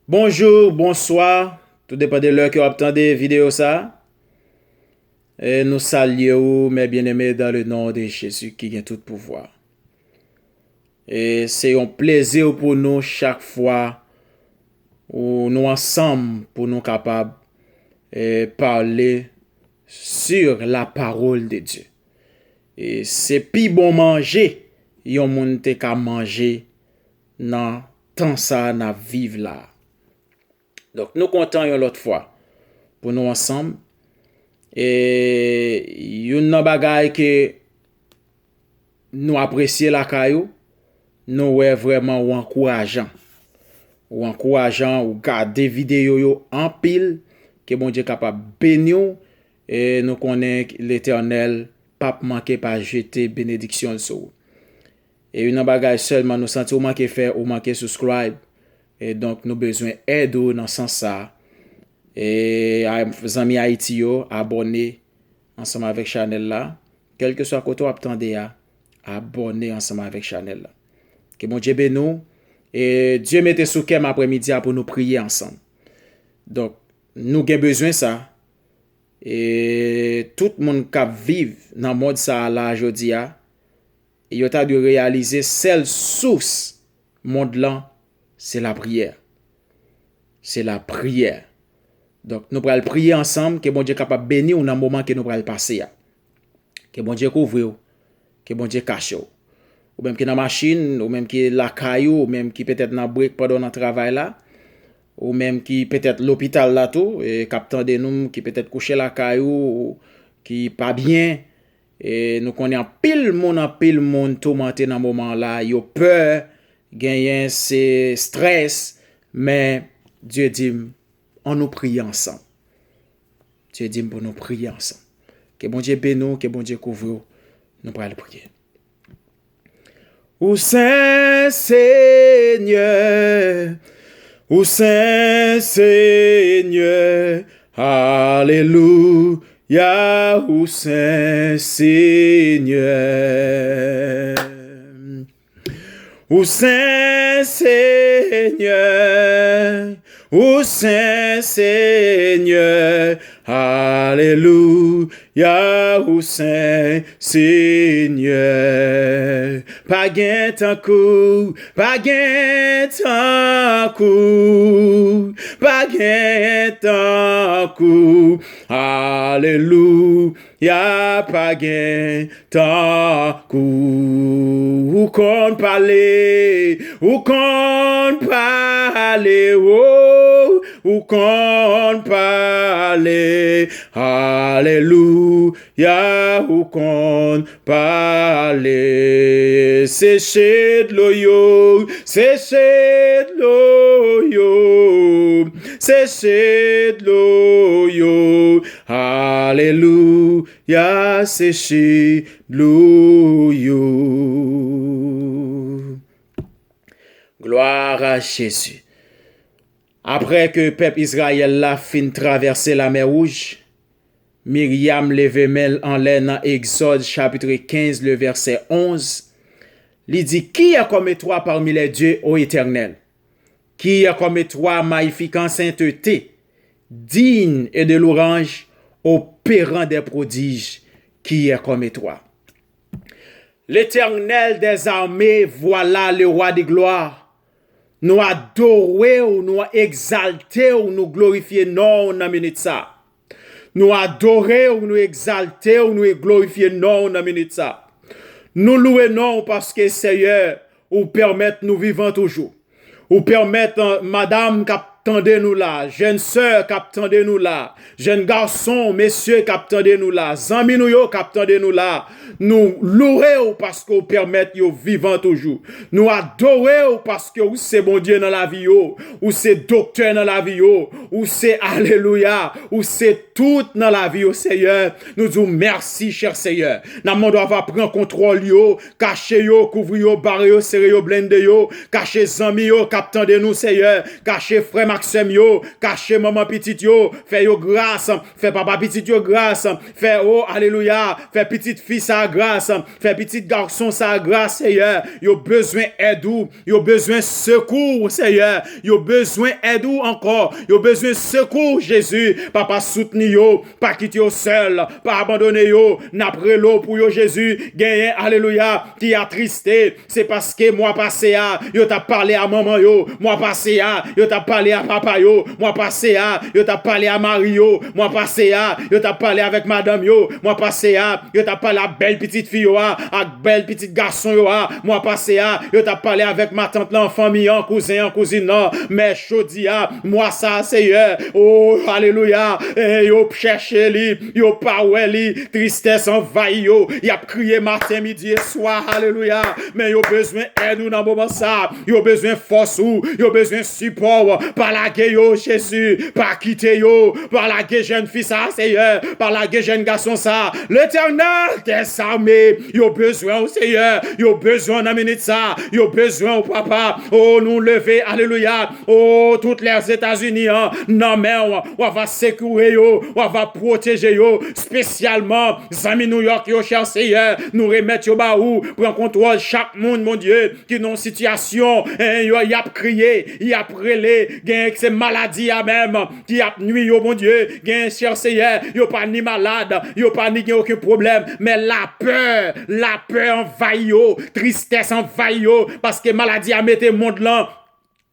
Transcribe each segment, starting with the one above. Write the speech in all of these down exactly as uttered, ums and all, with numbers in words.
Bonjou, bonswa, tou depann de lè ke w ap tande videyo sa. E nou salye ou, mes bien-aimés, dans le nom de Jésus ki gen tout pouvwa. E se yon plezi pou nou chak fwa ou nou ansanm pou nou kapab e, pale sur la parole de Dieu. E se pi bon manje yon moun te ka manje nan tan sa a n ap viv la a. Donk, nou kontan yon lòt fwa pou nou ansanm. E youn nan bagay ke nou apresye lakay ou, nou wè vrèman ou ankourajan. Ou ankourajan, ou gade videyo yo anpil, ke Bondye kapab beni w, e nou konnen Letènèl p ap manke pa jete benediksyon l sou ou. E youn nan bagay sèlman nou santi ou manke fè, ou manke subscribe. E donk nou bezwen èd ou nan sans sa. E a- zanmi Ayiti yo, abòne ansanm avèk chanèl la. Kèlkeswa kote w ap tande a, abòne ansanm avèk chanèl la. Ke Bondye beni w. E Dye mete sou kè m aprèmidi a pou nou priye ansanm. Donk, nou gen bezwen sa. E tout moun k ap viv nan mond sa a la jodi a, yo ta dwe reyalize sèl sous mond lan, se lapriyè. Se lapriyè. Donk, nou pral priye ansanm, ke Bondye kapab beni w nan moman ke nou pral pase a. Ke Bondye kouvri w, ke Bondye kache w. Ou menm ki nan machin, ou menm ki lakay ou, ou menm ki petèt nan brek pandan w nan travay la, ou menm ki petèt lopital la tou, e k ap tande nou, ki petèt kouche lakay ou, ou ki pa byen. E nou konnen anpil moun, anpil moun toumante nan moman la, yo pè, genyen se strès, men Dye di m, ann nou priye ansanm. Dye di m pou nou priye ansanm. Ke Bondye beni w, ke Bondye kouvri w. Nou pral priye. Ou sen, Senyè, ou sen, Senyè, alelouya, ou sen, Senyè. Ou sen, Senyè, ou sen, Senyè, alelouya, ou sen, Senyè. Pa gen tankou, pa gen tankou, pa gen tankou, alelouya, pa gen tankou. Ou konn pale, ou konn pale, oh, ou konn pale, alelouya, ou konn pale. Seche dlo yo, seche dlo yo, seche dlo yo, alelouya, seche dlo yo. Gloire à Jésus. Apre ke pèp Izrayèl la fin travèse Lamè Wouj, Miryam leve men l anlè nan Egzòd chapit kenz, le vèsè onz. Li di, qui est comme toi parmi les dieux, ô Éternel? Qui est comme toi, magnifique en sainteté, digne et de louange, opérant des prodiges? Qui est comme toi? L'Éternel des armées, voilà le roi de gloire. Nou adore w, nou egzalte w, nou glorifye non w nan minit sa. Nou adore w, nou egzalte w, nou glorifye non w nan minit sa. Nou louwe non w paske, Seyè, ou pèmèt nou vivan toujou. Ou pèmèt, eh, madanm k ap tande nou la, jèn sè k ap tande nou la, jèn gason, mesye k ap tande nou la, zanmi nou yo k ap tande nou la, nou louwe w paske w pèmèt yo vivan toujou. Nou adore w paske ou se Bondye nan lavi yo, ou se doktè nan lavi yo, ou se alelouya, ou se tout nan lavi yo, Seyè. Nou di w mèsi, chè Seyè. N ap mande w a pran kontwòl yo, kache yo, kouvri yo, bare yo, sere yo, blende yo, kache zanmi yo k ap tande nou, Seyè, kache frè m ak sè m yo, kache manman pitit yo, fè yo gras, fè papa pitit yo gras, fè, o, alelouya, fè pitit fi sa a gras, fè pitit gason sa a gras, Seyè. Yo bezwen èd ou, yo bezwen sekou w, Seyè. Yo bezwen èd ou ankò, yo bezwen sekou w, Jezi. Papa, soutni yo, pa kite yo sèl, pa abandone yo. N ap rele w pou yo, Jezi. Genyen, alelouya, ki atriste, se paske mwa pase a, yo t ap pale a manman yo. Mwa pase a, yo t ap pale a papa yo. Mwa pase a, yo t ap pale a mari yo. Mwa pase a, yo t ap pale avèk madanm yo. Mwa pase a, yo t ap pale a bèl pitit fi yo a, ak bèl pitit gason yo a. Mwa pase a, yo t ap pale avèk matant lan, fanmi an, kouzen an, kouzin lan. Men jodi a, mwa sa a, Seyè, o, alelouya, e yo chèche li, yo pa wè li, tristès anvayi yo, y ap kriye maten, midi e swa, alelouya. Men yo bezwen èd ou nan moman sa a, yo bezwen fòs ou, yo bezwen sipò w. Pa lage yo, Jezi, pa kite yo, pa lage jèn fi sa a, Seyè, pa lage jèn gason sa a. Letènèl dèzame, yo bezwen w, Seyè, yo bezwen w nan minit sa a, yo bezwen w, papa. O, nou leve, alelouya, o, tout Lèzetazini an nan men w, w ava sekire yo, w ava pwoteje yo, espesyalman zanmi Nouyòk yo, chè Seyè, nou remèt yo ba ou, pran kontwòl chak moun, Bondye, ki nan yon sitiyasyon, en, yo, y ap kriye, y ap rele, genyen se maladi a menm ki ap nwi yo, Bondye, genyen, chè Seyè, yo pa ni malad, yo pa ni gen okenn pwoblèm, men lapè, lapè anvayi yo, tristès anvayi yo, paske maladi a mete mond lan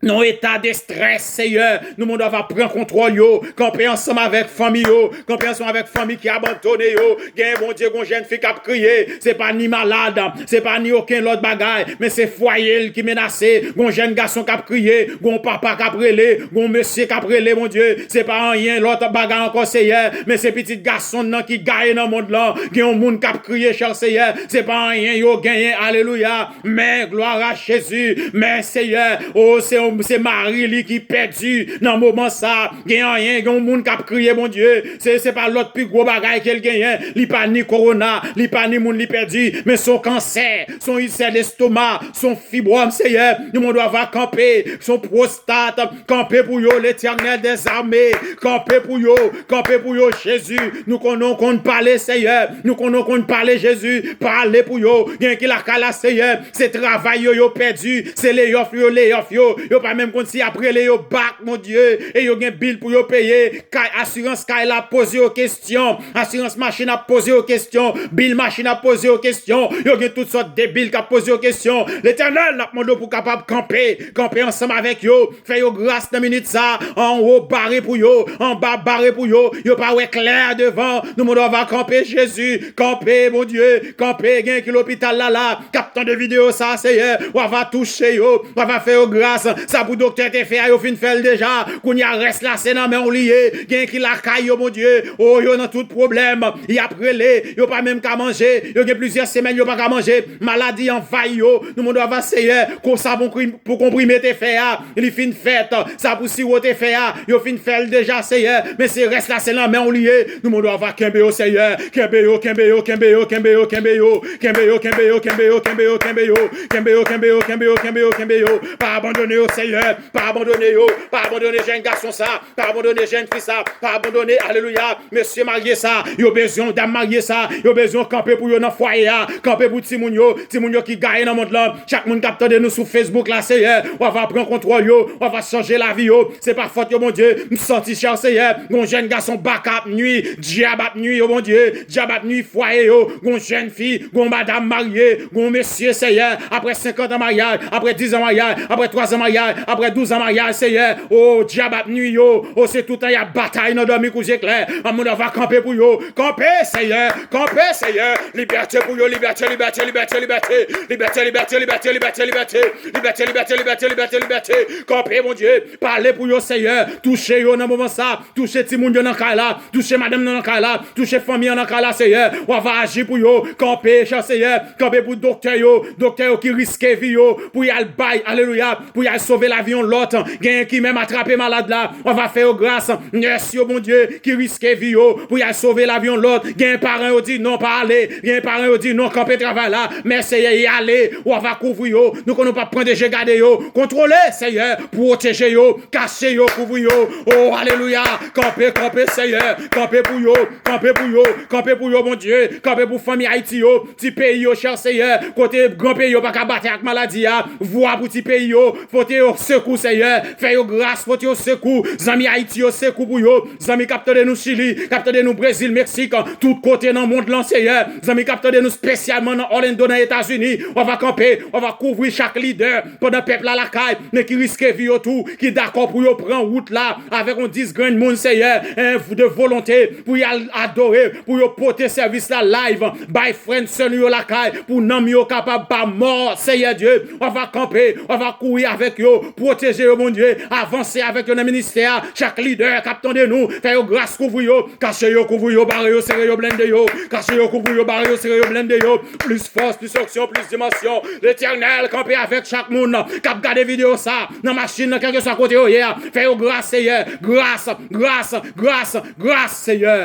nan yon eta de estrès, Seyè. Nou mande w ava pran kontwòl yo, kanpe ansanm avèk fanmi yo, kanpe ansanm avèk fanmi ki abandone yo. Genyen, Bondye, gon jèn fi k ap kriye, se pa ni malad, se pa ni okenn lòt bagay, men se fwaye l ki menase. Gon jèn gason k ap kriye, gon papa k ap rele, gon mesye k ap rele, Bondye, se pa anyen lòt bagay ankò, Seyè, men se pitit gason nan ki gaye nan mond lan. Gen yon moun k ap kriye, chè Seyè, se pa anyen yo genyen, alelouya. Men, glwa a Jezi, men, Seyè, o, se, se mari li ki pèdi nan moman sa. Gen anyen, gen yon moun k ap kriye, Bondye. Se, se pa lòt pi gwo bagay ke l genyen. Li pa ni kowona, li pa ni moun li pèdi, men se yon kansè, se yon ilsè lestoma, se yon fibwòm, Seyè. Nou mande w ava kanpe, se yon pwostat, kanpe pou yo, Letènèl dèzame. Kanpe pou yo, kanpe pou yo, Jezi. Nou konnen w konn pale, Seyè. Nou konnen w konn pale, Jezi. Pale pou yo. Gen ki lakay la, Seyè, se travay yo, yo pèdi. Se layoff yo, layoff yo. Yo pa menm konn si y ap rele yo back, Bondye. E yo gen bil pou yo peye. Kay, asirans kay la ap poze yo kesyon. Asirans machin ap poze yo kesyon. Bil machin ap poze yo kesyon. Yo gen tout sòt de bil k ap poze yo kesyon. Letènèl, n ap mande w pou w kapab kanpe. Kanpe ansanm avèk yo. Fè yo gras nan minit sa. Anwo bare pou yo. Anba bare pou yo. Yo pa wè klè devan. Nou mande w ava kanpe, Jezi. Kanpe, Bondye. Kanpe. Gen ki lopital la la, k ap tande videyo sa, Seyè. W ava touche yo. W ava fè yo gras. Sa pou doktè te fè a, yo fin fè l deja. Kounye a, rès la, se nan men w li ye. Gen ki lakay yo, Bondye. O, yo nan tout pwoblèm. Y ap rele. Yo pa menm ka manje. Yo gen plizyè semèn, yo pa ka manje. Maladi anvayi yo. Nou mande w ava, Seyè, konsa pou konprime te fè a, li fin fèt. Sa pou siwo te fè a, yo fin fè l deja, Seyè. Men se rès la, se nan men w li ye. Nou mande w ava kenbe yo, Seyè. Kenbe yo, kenbe yo, kenbe yo, kenbe yo, kenbe yo. Kenbe yo, kenbe yo, kenbe yo, kenbe yo, kenbe yo. Kenbe yo, kenbe yo, kenbe yo, kenbe yo, kenbe yo. Pa abandone yo, Seyè. Pa abandone yo. Pa abandone jèn gason sa. Pa abandone jèn fi sa. Pa abandone, alelouya, mesye marye sa. Yo bezwen w, dam marye sa. Yo bezwen w kanpe pou yo nan fwaye a. Kanpe pou timoun yo. Timoun yo ki gaye nan mond lan. Chak moun k ap tande nou sou Facebook la, Seyè, w ava pran kontwòl yo. W ava chanje lavi yo. Se pa fòt yo, Bondye. M santi, chè Seyè, gon jèn gason baka ap nwi. Dyab ap nwi yo, Bondye. Dyab ap nwi fwaye yo. Gon jèn fi, gon madanm marye, gon mesye, Seyè, apre senkant an maryaj, apre diz an maryaj, apre twa zan maryaj, apre douz an maryaj, Seyè, o, dyab ap nwi yo, o, se tout tan y ap batay nan dòmi kou zye klè. Moun ava kanpe pou yo. Kanpe, Seyè, kanpe, Seyè. Libète pou yo, libète, libète, libète, libète. Libète, libète, libète, libète, libète. Libète, libète, libète, libète, libète. Kanpe, Bondye. Pale pou yo, Seyè. Touche yo nan moman sa. Touche timoun yo nan kay la. Touche madanm nan nan kay la. Touche fanmi an nan kay la, Seyè. W ava aji pou yo. Kanpe, chè Seyè. Kanpe pou doktè yo. Doktè yo ki riske vi yo pou y al bay, alelouya, pou y al sove lavi yon lòt. Genyen ki menm atrape malad la, w ava fè yo gras. Nès yo, Bondye, ki riske vi yo pou y al sove lavi yon lòt. Genyen paran yo di non, pa ale. Genyen paran yo di non, kanpe travay la. Men Seyè, y ale, w ava kouvri yo. Nou konnen w p ap pran de je gade yo. Kontwole, Seyè, pwoteje yo, kache yo, kouvri yo. O, alelouya. Kanpe, kanpe, Seyè. Kanpe pou yo, kanpe pou yo, kanpe pou yo, Bondye. Kanpe pou fanmi Ayiti yo, ti peyi yo, chè Seyè. Kote gran peyi yo pa ka batay ak maladi a. Vwa pou ti peyi yo, pote yo sekou, Seyè. Fè yo gras, pote yo sekou. Zanmi Ayiti yo, sekou pou yo. Zanmi k ap tande nou Chili, k ap tande nou Brezil, Meksik, tout kote nan mond lan, Seyè. Zanmi k ap tande nou espesyalman nan Orlando, nan Etazini. W ava kanpe, w ava kouvri chak lidè pandan pèp la lakay, men ki riske vi yo tou, ki dakò pou yo pran wout la avèk yon dis grenn moun, Seyè, en, de volonte pou y al adore, pou yo pote sèvis la live, bay frè n sè nou yo lakay, pou nanm yo kapab pa mò, Seyè Dye. W ava kanpe, w ava kouri avèk yo, pwoteje yo, Bondye, avanse avèk yo nan ministè a. Chak lidè k ap tande nou, fè yo gras, kouvri yo, kache yo, kouvri yo, bare yo, sere yo, blende yo, kache yo, kouvri yo, bare yo, sere yo, blende yo. Plis fòs, plis onksyon, plis dimansyon. Letènèl, kanpe avèk chak moun k ap gade videyo sa, nan machin nan, kèlkeswa kote yo ye a. Fè yo gras, Seyè. Gras, gras, gras, gras, Seyè.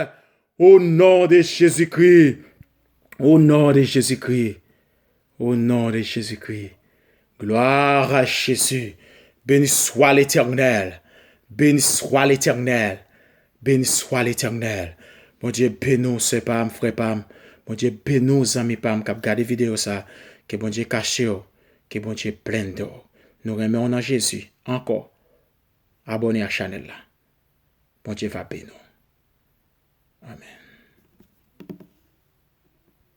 O non de Jezikri. O non de Jezikri. O non de Jezikri. Gloire à Jésus. Béni soit l'Éternel. Béni soit l'Éternel. Béni soit l'Éternel. Bondye beni w, sè pa m, frè pa m. Bondye beni w, zanmi pa m k ap gade videyo sa. Ke Bondye kache w. Ke Bondye blende w. Nou renmen w nan Jezi. Ankò, abòne ak chanèl la. Bondye va beni w. Amèn.